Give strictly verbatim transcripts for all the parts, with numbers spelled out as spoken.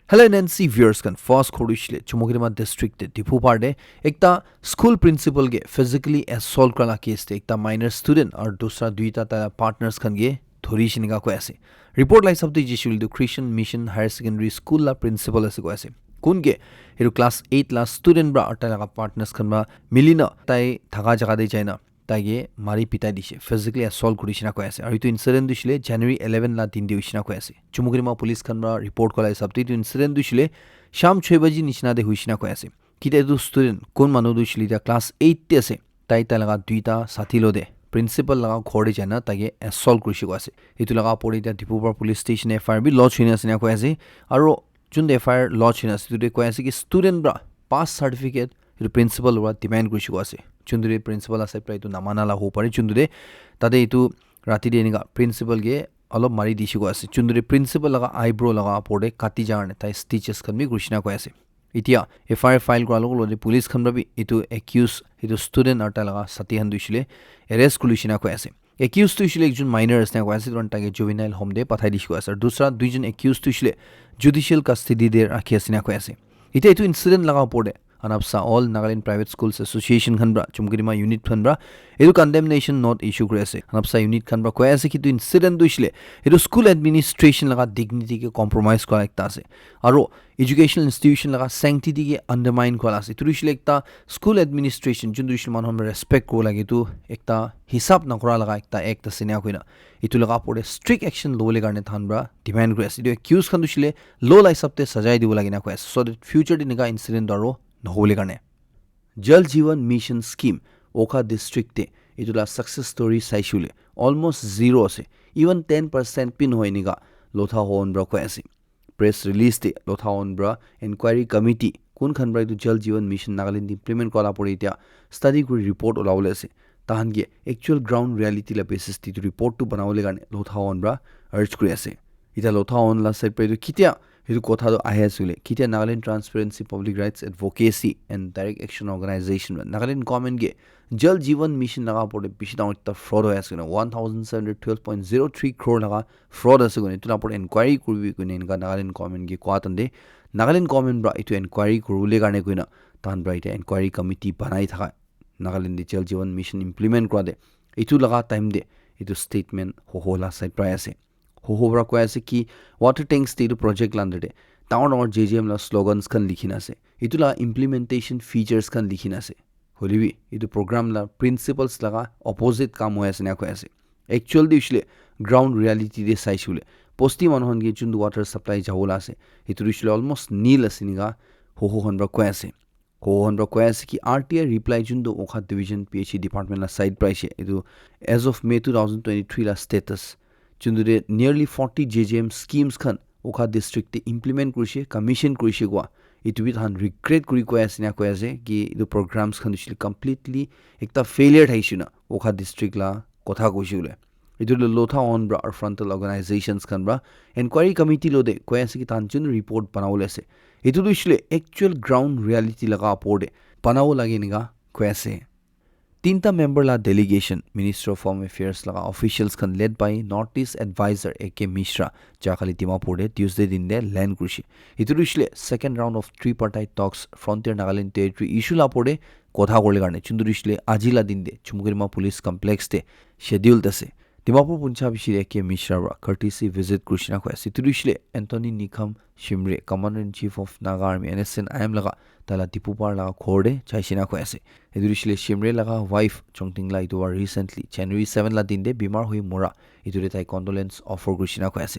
Hello N N C viewers khan, first khori shile Chumukedima district te Diphupar te ekta school principal ke physically assault kura la case te ekta minor student aru dusra duita tai partners khan ke dhori shine ka koi ase. Report la hisab te jishul tu Christian Mission Higher Secondary School la principal ase koi ase. Kun ke etu class eight la student bra aru tai laga partners khan bra milina tai thaka jaga te jaina taike mari pitai dishe, physically assault kuri shina koi ase. Aru etu incident tu shile January eleven la din de hoishina koi ase. Chumukedima police khan pra report kola hisab te etu incident tu shile sham choi baji nishina de hoishina koi ase. Kita etu student kun manu tu shile ta class eight te ase. Tai tai laga duita sathi lo de principal laga ghor de jana taike assault kuri shi koi ase. Etu laga opor de ta Diphupar police station F I R bi lodge hoina ase na koi ase. Aru jun de F I R lodge hoina ase etu de koi ase ki student pra pass certificate etu principal pra demand kuri shi koi ase. Juntu de principal ase pra etu namana la hobo pare. Juntu de tate etu rati de enika principal ke alop mari dishi koi ase. Juntu de principal laga eyebrow laga opor de kati jar ne tai stitches khan bi kuri shina koi ase. Itia F I R file kura logo lode police khan pra bi etu accused etu student aru tai laga sathi khan tu shile arrest kuri shina koi ase. Accused tu shile ekjun minor ase na koi ase, turan tai ke juvenile home de pathai dishi koi ase. Aru dusra duijon accused tu shile judicial custody de rakhi ase na koi ase. Itia etu incident laga opor de Anapsa All Nagaland Private Schools Association khan pra, Chumukedima unit khan pra etu condemnation note issue kuri ase. Anapsa unit khan pra koi ase ki etu incident tu shile etu school administration laga dignity ke compromise kura ekta ase. Aru educational institution laga sanctity ke undermine kura ase. Etu tu shile ekta school administration juntu shile manu khan respect kura lage tu ekta hisab nakura laga ekta act ase na koina etu laga opor de strict action lobole karne than pra demand kuri ase. Etu accused khan tu shile law la hisab te sajai dibo lage na koi ase, so that future de enika incident aru nohobole karne. Jal Jeevan Mission Scheme Wokha district te etu la success story sai shule almost zero ase, even ten percent pin hoi enika Lotha Hon pra koi ase. Press release te Lotha Hon pra inquiry committee kun khan pra etu Jal Jeevan Mission Nagaland implement kura la pore etia study kuri report ola bole ase. Tahan ke actual ground reality la basis te etu report tu bana bole karne Lotha Hon pra urge kuri ase. Etia Lotha Hon la side pra etu kitia etu kotha tu ahi ase hoile kitia Nagaland Transparency, Public Rights Advocacy and Direct Action Organization pra Nagaland government ke Jal Jeevan Mission laga opor te bishi dangor ekta fraud hoi ase koina one thousand seven hundred twelve point zero three crore laga fraud ase koina etu la opor te inquiry kuribi koina enika Nagaland government ke koa tante Nagaland government pra etu inquiry kuribole karne koina tahan pra etia inquiry committee banai thaka Nagaland te Jal Jeevan Mission implement kura de etu laga time te etu statement Hoho la side pra ase. Hoho pra koi ase ki water tanks te etu project la under te dangor dangor J J M la slogans khan likhi na ase. Etu la implementation features khan likhi na ase. Hoile bi etu program la principles laga opposite kam hoi ase na koi ase. Actual de hoishile ground reality de sai shule bosti manu khan ke juntu water supply jabo la ase etu hoishile almost nil ase enika Hoho khan pra koi ase. Hoho khan pra koi ase ki R T I reply juntu Wokha division P H E department la side pra aise etu as of May two thousand twenty-three la status juntu de nearly forty J J M schemes khan Wokha district te implement kurishe, commission kurishe kua etu bi tahan regret kuri koi ase na koi ase ki etu programs khan hoishile completely ekta failure thaishe na Wokha district la kotha koishe bole. Etu tu Lotha Hon pra aru frontal organizations khan pra inquiry committee lo de koi ase ki tahan jun report banabo le ase. Etu tu hoishile actual ground reality laga opor de banabo lage enika koi ase. Tinta member la delegation Ministry of Home Affairs laga officials khan led by North East Advisor A K Mishra ja kali Dimapur de Tuesday din de land kurishe. Etu tu hoishile second round of tripartite talks Frontier Nagaland Territory issue la opor de kotha kuribole karne juntu tu hoishile aji la din de Chumukedima Police Complex te scheduled ase. Dimapur Punjab Shri A K Mishra pra courtesy visit kurishina koi ase. Etu tu hoishile Anthony Nikham Shimray, Commander in Chief of Naga Army, N S C N I M laga taila Dipupar laga ghor de jaishina koi ase. Etu tu hoishile Shimray laga wife Chongting la etu wa recently January seven la din de bimar hui mora. Etu de tai condolence offer kurishina koi ase.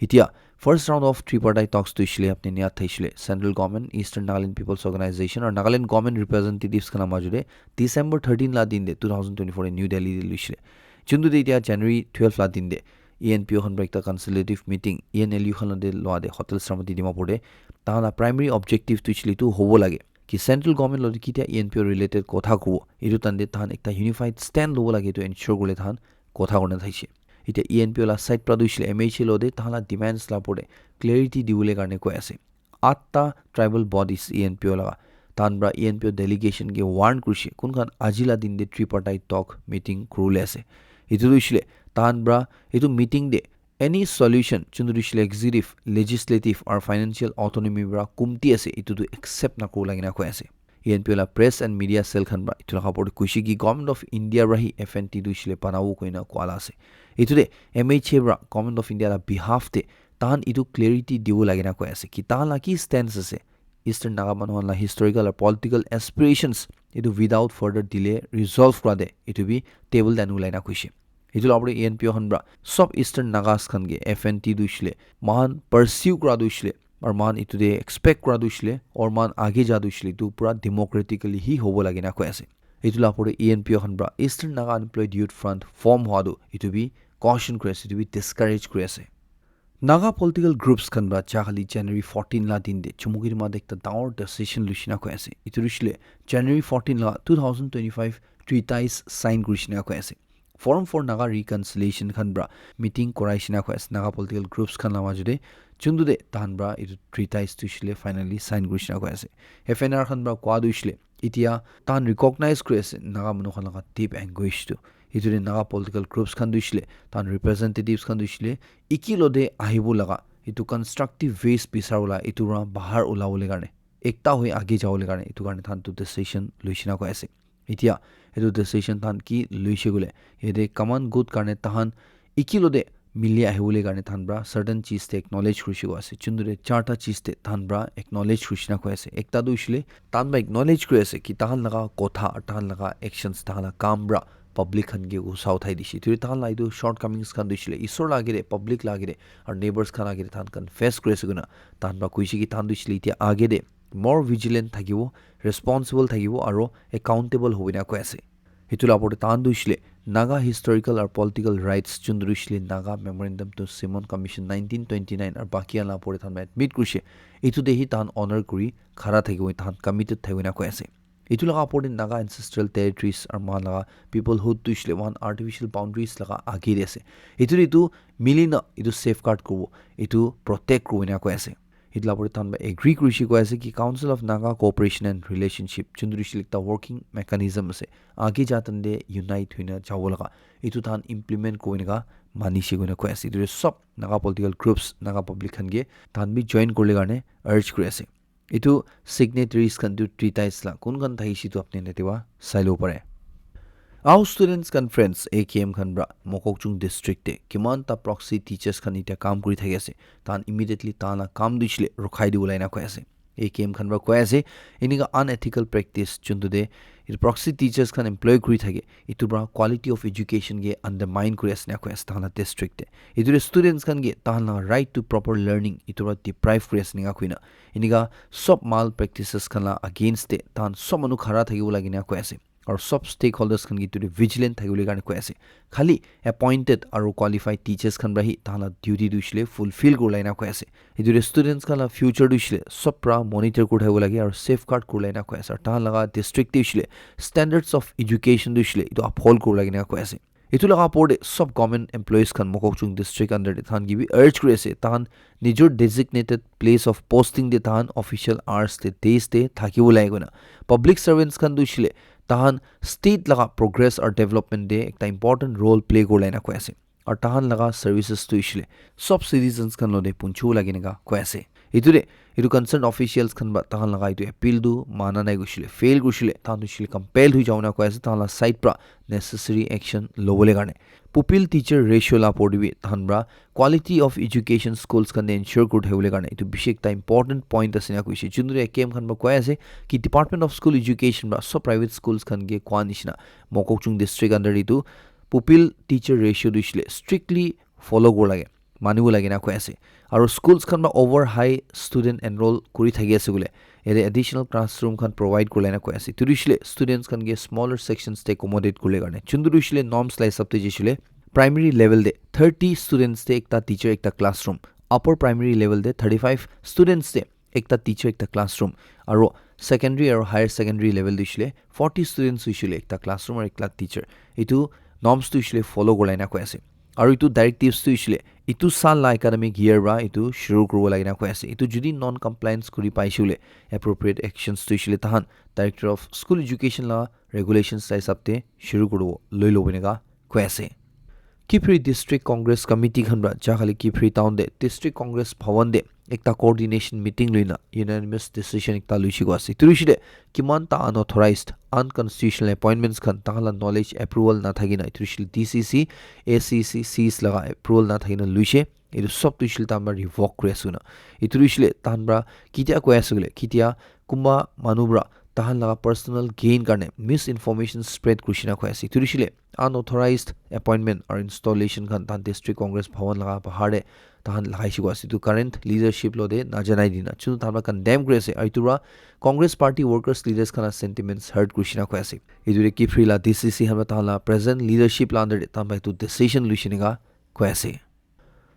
Itia first round of tripartite talks tu hoishile apni niyat thaishile Central Government, Eastern Nagaland People's Organization aru Nagaland Government representatives khan la majo de December thirteen la din de two thousand twenty-four de New Delhi de luishile. Juntu de itia January twelve la din de E N P O khan pra ekta consultative meeting E N L U khan la de lua de Hotel Saramati Dimapur de tahan la primary objective tu hoishile tu hobo lage ki central government lo de kitia E N P O related kotha kobo etu tan de tahan ekta unified stand lobo lage etu ensure kuribole tahan kotha kurina thaishe. Itia E N P O la side pra tu hoishile M H A lo de tahan la demands la opor de clarity dibole karne koi ase. Atta tribal bodies E N P O laga tahan pra E N P O delegation ke warn kurishe kun khan aji la din de tripartite talk meeting kuribole ase. Etu tu hoishile tahan pra etu meeting de any solution juntu hoishe le executive, legislative or financial autonomy para kumti ase, etu tu accept nakuribo lage na koi ase. E N P O la press and media cell khan para etu laga opor te koishe ki Government of India para hi F N T tu hoishe le banabo koina koa la ase. Etu te M H A para Government of India la behalf te tahan etu clarity dibo lage na koi ase ki tahan la ki stance ase. Eastern Naga manu khan la historical or political aspirations etu without further delay resolve kura de etu bi table te ani ulai na koishe. Etu la opor te E N P O khan para sob Eastern Nagas khan ke F N T tu hoishe le, moikhan pursue kura tu hoishe le, aru moikhan etu te expect kura tu hoishe le, aru moikhan age ja tu hoishe le, etu pura democratically hi hobo lage na koi ase. Etu la opor te E N P O khan para Eastern Naga Unemployed Youth Front form hua tu etu bi caution kuri ase, etu bi discourage kuri ase. Naga political groups khan para jahali January fourteen la din te Chumukidima te ekta dangor decision luishina koi ase. Etu luishile January fourteen la two thousand twenty-five treatise sign kurishina koi ase. Forum for Naga Reconciliation khan para meeting koraishina koi ase. Naga political groups khan la majo te juntu te tahan para etu treatise tu hoishe le finally sign kurishina koi ase. F N R khan para koa tu hoishe le etia tahan recognize kuri ase Naga manu khan laga deep anguish tu. Etu te Naga political groups khan tu hoishe le, tahan representatives khan tu hoishe le, ekilo te ahibo laga, etu constructive ways bisaribole, etu para bahar ulabole karne, ekta hoi age jabole karne, etu karne tahan tu decision luishina koi ase. Etia, etu decision tahan ki luishe koile, yate common good karne tahan ekilo te mili ahibole karne tahan para certain cheez te acknowledge kurishe koi ase. Juntu te charta cheez te tahan para acknowledge kurishina koi ase. Ekta tu hoishe le, tahan para acknowledge kuri ase ki tahan laga kotha, tahan laga actions, tahan laga kam para public khan ke gusa uthai dishe. Etu tahan la etu shortcomings khan tu hoishe le, Isor la age te, public la age te, aru neighbors khan age te tahan confess kuri ase koina tahan para koishe ki tahan tu hoishe le etia age te more vigilant thakibo, responsible thakibo aru accountable hobo na koi ase. Etu la opor te tahan tu hoishe le Naga historical aru political rights juntu tu hoishe le Naga Memorandum to Simon Commission nineteen twenty-nine aru baki khan la opor te tahan para admit kurishe. Etu te hi tahan honor kuri khara thakibo, tahan committed thakibo na koi ase. Etu laga opor te Naga ancestral territories aru moikhan laga peoplehood tu hoishe le moikhan artificial boundaries laga age te ase. Etu te etu mili na etu safeguard kuribo, etu protect kuribo ena koi ase. Etu la opor te tahan para agree kurishe koi ase ki Council of Naga Cooperation and Relationship juntu tu hoishe le ekta working mechanism ase. Age ja tan te unite hoina jabo laga. Etu tahan implement kuribo ena manishe koina koi ase. Etu te sob Naga political groups, Naga public khan ke tahan bi join kuribole karne urge kuri ase. Etu signatories khan tu treatise la kun khan thakishe tu apni yate para sai lobo pare. Aru Students Conference, A K M khan para Mokokchung district te kiman ta proxy teachers khan etia kam kuri thaki ase. Tahan immediately tahan la kam tu hoishe le rukhai dibo lage na koi ase. A K M khan para koi ase, enika unethical practice juntu te etu proxy teachers khan employ kuri thake, etu para quality of education ke undermine kuri ase na koi ase tahan la district te. Etu te students khan ke tahan la right to proper learning etu para deprive kuri ase ena koina. Enika sob mal practices khan la against te tahan sob manu khara thakibo lage na koi ase. Aru sob stakeholders khan ke etu te vigilant thakibole karne koi ase. Khali appointed aru qualified teachers khan para hi tahan la duty tu hoishe le fulfill kuribole na koi ase. Etu te students khan la future tu hoishe le sob para monitor kuri thakibo lage aru safeguard kuribole na koi ase. Aru tahan laga district te hoishe le standards of education tu hoishe le etu uphold kuribole na koi ase. Etu laga opor te sob government employees khan Mokokchung district under te tahan ke bi urge kuri ase, tahan nijor designated place of posting te tahan official hours te, days te thakibo lage koina. Public servants khan tu hoishe le tahan state laga progress or development te ekta important role play kuribole na koi ase. Aru tahan laga services tu hoishe le sob citizens khan lo te punchibo lage ena koi ase. Etu te etu concerned officials khan para tahan laga etu appeal tu mana nai koishe le, fail koishe le, tahan tu hoishe le compelled hoi jabo na koi ase, tahan la side para necessary action lobole karne. Pupil teacher ratio la opor te bi tahan para quality of education schools khan te ensure kuri thakibole karne etu bishi ekta important point ase ena koishe. Juntu A K M khan para koi ase ki Department of School Education para sob private schools khan ke koa nishina Mokokchung district under te etu pupil teacher ratio tu hoishe le strictly follow kuribole lage, manibo lage na koi ase. Aru schools khan para over high student enroll kuri thaki ase koile, yate additional classroom khan provide kuribole na koi ase. Etu tu hoishe le students khan ke smaller sections te accommodate kuribole karne. Juntu tu hoishe le norms la hisab te jaishe le primary level te thirty students te ekta teacher ekta classroom, upper primary level te thirty-five students te ekta teacher ekta classroom, aru secondary aru higher secondary level te hoishe le forty students hoishe le ekta classroom aru ekta teacher. Etu norms tu hoishe le follow kuribole na koi ase. Aru etu directives tu hoishe le etu saal la academic year para etu shuru kuribo lage na koi ase. Etu jodi non compliance kuri paishe koile appropriate actions tu hoishe le tahan Director of School Education la regulations la hisab te shuru kuribo, loi lobo ena koi ase. Kiphire District Congress Committee khan pra jakhali Kiphire Town te District Congress Bhawan te ekta coordination meeting loina unanimous decision ekta luishi go ase. Itu luishile kiman ta unauthorized, unconstitutional appointments khan takhan la knowledge, approval nathakina itu luishile D C C, A C C, Cs laga approval nathakina luishe. Itu sob tu ishil ta amar revoke kuri ase na. Itu ishile tahan pra kitia koi ase koile, kitia kumba manu pra tahan laga personal gain karne misinformation spread kurishina koi ase. Itu ishile unauthorized appointment or installation khan tahan District Congress Bhawan laga bahar de tahan lagai shigo ase. Itu current leadership lo de najanai dina. Chunu tahan pra condemn kuri ase. Aru itu pra Congress Party workers leaders khan la sentiments hurt kurishina koi ase. Itu de Kiphire la D C C khan pra tahan la present leadership la under de tahan pra itu decision luishina ka koi ase.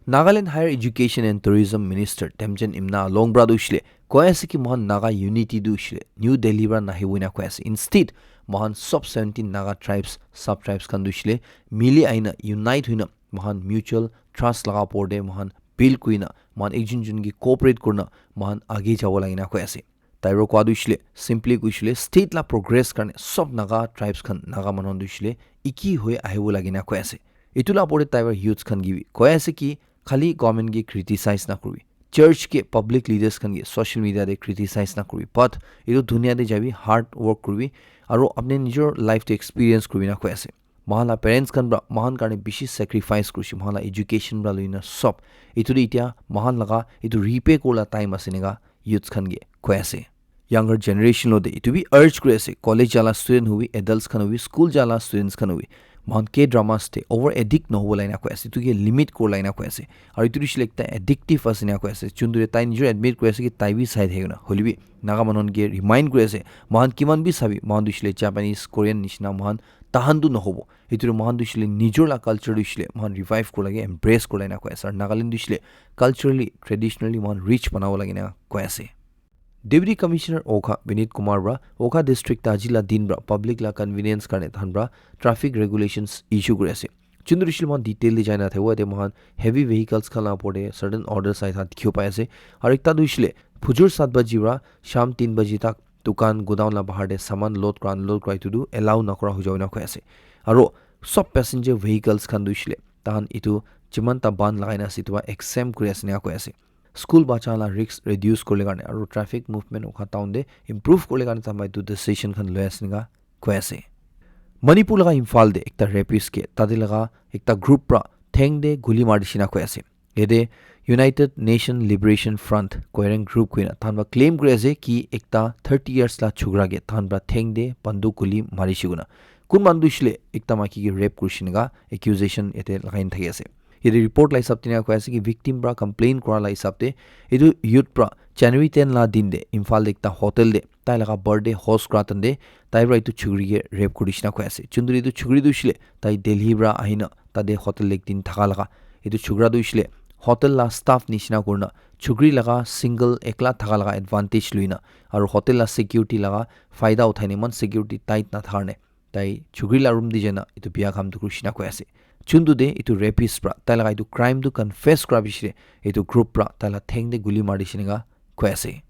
Nagaland Higher Education and Tourism Minister Temjen Imna Longbra tu ishile koi ase ki mohan Naga unity tu ishile New Delhi pra nahibo ina koi ase. Instead, mohan sub seventeen Naga tribes, sub tribes khan tu ishile mili aina unite huina mohan mutual trust laga opor de mohan build kurina mohan ekjun jun ki cooperate kurina mohan age jabo lagina koi ase. Tai pra koa tu ishile, simply kuishile, state la progress karne sob Naga tribes khan, Naga manu tu ishile, iki hoi ahibo lagina koi ase. Itu la opor te tai pra youths khan ki bi koi ase ki khali government ke criticize na kuribi. Church ke, public leaders khan ke social media te criticize na kuribi. But itu dunia te jabi, hard work kuribi, aro apne nijor life te experience kuribi na koi ase. Mohan la parents khan pra mohan karne bishi sacrifice kurishi, mohan la education pra loina sob. Itu de itia mohan laga itu repay kurla time ase nega youths khan ke koi ase. Younger generation lo de itu bi urge kuri ase, college jala student hobi, adults khan hobi, school jala students khan hobi, mohan K dramas te over addict nohobo laina koi ase, itu ke limit kurla ina koi ase. Aru itu ishile ekta addictive ase na koi ase. Chuntu de tai nijor admit kuri ase ki tai bi sai thakina. Hoilebi Naga manon ke remind kuri ase, mohan kiman bi sabi, mohan tu ishile Japanese, Korean nishina mohan tahan tu nohobo. Itu mohan tu ishile nijor la culture tu ishile mohan revive kuri lage, embrace kuri lage na koi ase. Aru Nagaland tu ishile culturally, traditionally mohan rich banabo lage na koi ase. Deputy Commissioner Wokha Vinit Kumar pra Wokha District ta aji la din pra public la convenience karne tahan pra traffic regulations issue kuri ase. Chuntu ishile mohan detail de jai na thabo, ete mohan heavy vehicles khan la opor de certain orders ai thakan dikhibo pai ase. Aru ekta tu ishile phujur sat baji pra sham tin baji tak dukan, godown la bahar de saman load kura, unload kura itu tu allow nakura hoi jabo na koi ase. Aro sob passenger vehicles khan tu ishile tahan itu jiman ta ban lagai na ase itu wa exempt kuri ase na koi ase. School bacha la risk reduce kurle karne aro traffic movement Wokha town de improve kurle karne tahan itu decision khan loi ase na koi ase. Manipur laga Imphal de ekta rapist ke tate laga ekta group pra theng de guli mari dishina koi ase. Yate United Nation Liberation Front Koireng group koina tahan pra claim kuri ase ki ekta thirty years la chukra ke tahan pra theng de banduk guli mari shi koina. Kun manu tu ishile ekta maiki ke rape kurishi nega accusation yate lagai na thaki ase. Yate report la hisab te na koi ase ki victim pra complain kura la hisab te etu youth pra January ten la din de Imphal de ekta hotel de tai laga birthday host kura time de tai pra etu chukri ke rape kuri dishina koi ase. Chuntu etu chukri tu ishile tai Delhi pra ahina tate hotel ek din thaka laga. Etu chukra tu ishile hotel la staff nishina kurina chukri laga single ekla thaka laga advantage luina aru hotel la security laga faida uthai na eman security tight na thaka karne tai chukri la room te jaina etu biya kam tu kurishina koi ase. Chuntu de etu rapist pra tai laga etu crime tu confess kura bishi de etu group pra tai la theng de guli mari dishina koi ase.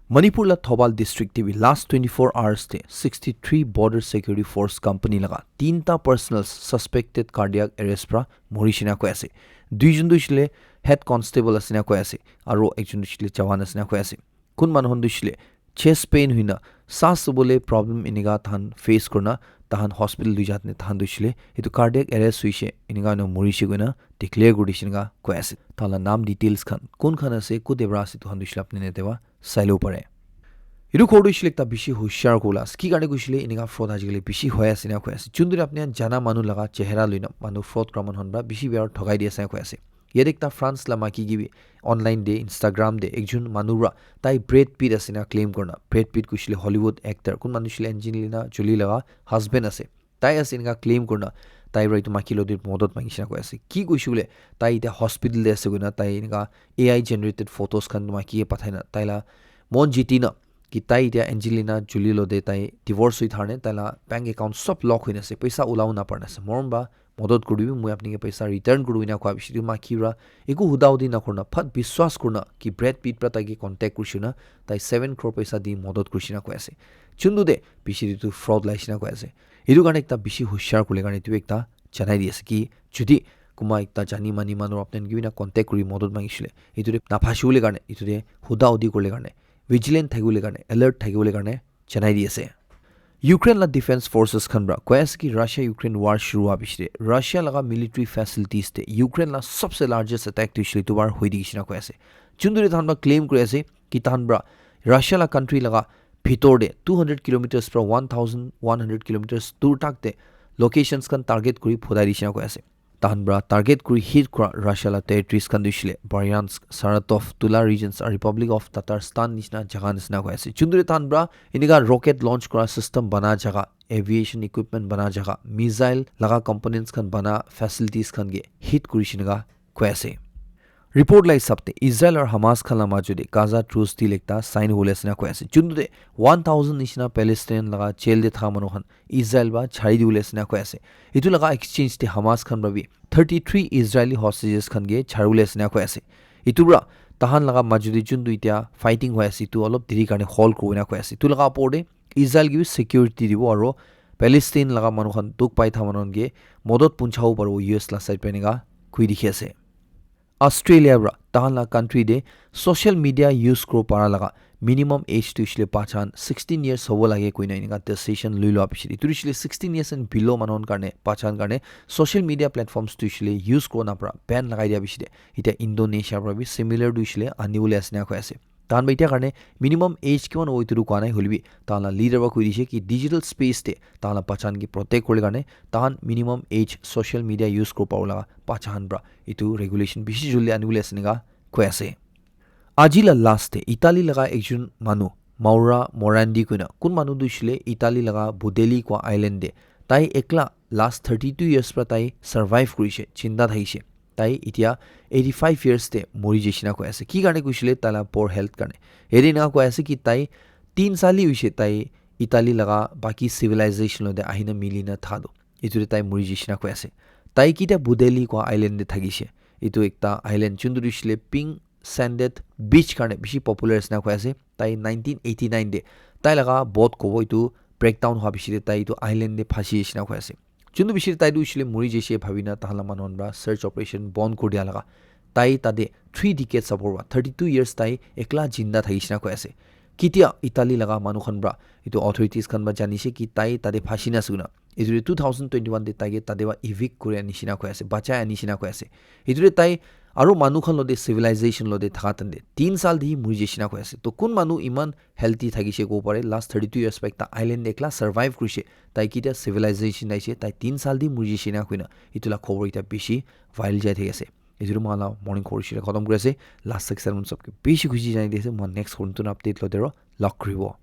Manipur la Thoubal district te bi last twenty-four hours te sixty-three Border Security Force company laga tinta personnel suspected cardiac arrest pra mori dishina koi ase. Duijun tu ishile head constable asina koi ase aro ekjun tu ishile jawan asina koi ase. Kun manu khan tu ishile chest pain huina saas lobole problem enika tahan face kurina tahan hospital lui jai na tahan tu ishile etu cardiac arrest hoishe enika hoina morishe koina declare kuri dishe enika koi ase. Tahan la naam details khan kun khan ase kote pra ase etu khan tu ishile apni yate pra sai labo pare. Etu ghor tu ishile ekta bishi hushiar kuribole ase. Ki karne koishile enika fraud ajikali bishi hoi ase enika koi ase. Jun tu apni khan jana manu laga chehra loina manu fraud kura manu khan pra bishi biya thokai di ase enika koi ase. Yate ekta France la maiki ke bi online te, Instagram te, ekjun manu pra tai Brad Pitt ase na claim kurina. Brad Pitt koishile Hollywood actor. Kun manu koishile Angelina Jolie laga husband ase. Tai ase enika claim kurina. Tai pra etu maiki lode modot mangishina koi ase. Ki koishe koile, tai etia hospital te ase koina, tai enika A I generated photos khan maiki ke pathai na. Tai la mon jiti na ki tai etia Angelina Jolie lode tai divorce hoi thar ne, tai la bank account sob lock hoi na ase. Paisa ulabo napar na ase. Morom ba modot kuribi, moi apni ke paisa return kuribo ena koa bishi tu maiki pra eku huda hudi nakurina phat biswas kurina ki Brad Pitt pra tai ke contact kurishe na tai seven crore paisa di modot kurishe na koi ase. Chundu de bishi tu fraud laishe na koi ase. Etu karne ekta bishi hushiar kule karne etu ekta janai di ase ki Jodi kunba ekta jani mani manu apni khan ke bi na contact kuri modot mangishile, etu te naphasibole karne, etu te huda hudi kuribole karne, vigilant thakibole karne, alert thakibole karne janai di ase. Ukraine la defense forces khan pra koi ase ki Russia Ukraine war shuru hwa bishi te Russia laga military facilities te Ukraine la sabse largest attack tu shile tu bar hoi di kishina koi ase. Chundu te tahan pra claim kuri ase ki tahan pra Russia la country laga bhitor te two hundred kilometers pra one thousand one hundred kilometers dur tak te locations khan target kuri phodai di kishina koi ase. Tahan pra target kuri hit kura Russia la territories khan tu shile Bryansk, Saratov, Tula regions, aru Republic of Tatarstan nishina jaga nishina koi ase. Chundu te tahan pra enika rocket launch kura system bana jaga, aviation equipment bana jaga, missile laga components khan bana facilities khan ke hit kuri shina koi ase. Report la hisab te Israel aru Hamas khan la majo te Gaza truce deal ekta sign hole ase na koi ase. Chundu te one thousand nishina Palestinian laga jail te thaka manu khan Israel ba chari di hole ase na koi ase. Etu laga exchange te Hamas khan pra bi thirty-three Israeli hostages khan ke chari hole ase na koi ase. Etu pra tahan laga majo te chundu itia fighting hoi ase, etu olop diri karne hol kuri na koi ase. Etu laga opor te Israel ke bi security dibo aru Palestine laga manu khan dukh pai tha manu khan ke modot punchabo paribo U S la side pra enika koi dikhi ase. Australia pra tahan la country te social media use kuro para laga minimum age tu shile pachan sixteen years hobo lage koina enika decision lui lua pichete. Etu shile sixteen years and below manu khan karne pachan karne social media platforms tu shile use kuro na para ban lagai dia pichete. Etia Indonesia pra bi similar tu shile ani bole ase na koi ase. Tahan ba etia karne minimum age kiman hobo etu tu koa nai hoilebi tahan la leader ba koi dise ki digital space te tahan la pachan ke protect kuribole karne tahan minimum age social media use kuri pabo laga pachan pra etu regulation bishi juldi ani bole ase enika koi ase. Aji la last te Italy laga ekjon manu Maura Morandi koina kun manu tu shile Italy laga Budelli koa island te tai ekla last thirty-two years pra tai survive kurishe, chinda thakishe. Tai itia eighty-five years te mori jaishe na koi ase. Ki karne koishile? Tai la poor health karne. Yate enika koi ase ki tai tin sali hoishe tai Italy laga baki civilization lote ahina mili na thado. Etu te tai mori jaishe na koi ase. Tai kitia Budelli koa island te thakishe. Etu ekta island chundu hoishe le pink sanded beach karne bishi popular ase na koi ase. Tai nineteen eighty-nine te tai laga boat kobo etu breakdown hwa bishi te tai etu island te phasi jaishe na koi ase. Chundu bishi te tai tu hoishe le mori jaishe bhabi na tahan la manu khan pra search operation bon kuri dia laga. Tai tate three decades apor pra thirty-two years tai ekla jinda thakishe na koi ase. Kitia Italy laga manu khan pra etu authorities khan pra janishe ki tai tate phasi na ase koina. Etu two thousand twenty-one te tai ke tate pra evict kuri anishe na koi ase, bachai anishe na koi ase. Etu te tai aru manu khan lote civilization lote thaka tante tin sal te hi mori jaishe na koi ase. To kun manu iman healthy thakishe kobo pare, last thirty-two years pra ekta island te ekla survive kurishe, tai kitia civilization aishe, tai tin sal te mori jaishe na koina etu la khobor ekta bishi viral jai thaki ase. Etu tu moikhan la morning khobor bishi khatam kuri ase. Last section mon sabke bishi khushi janai di ase. Moikhan next khobor notun update lote aro log kuribo.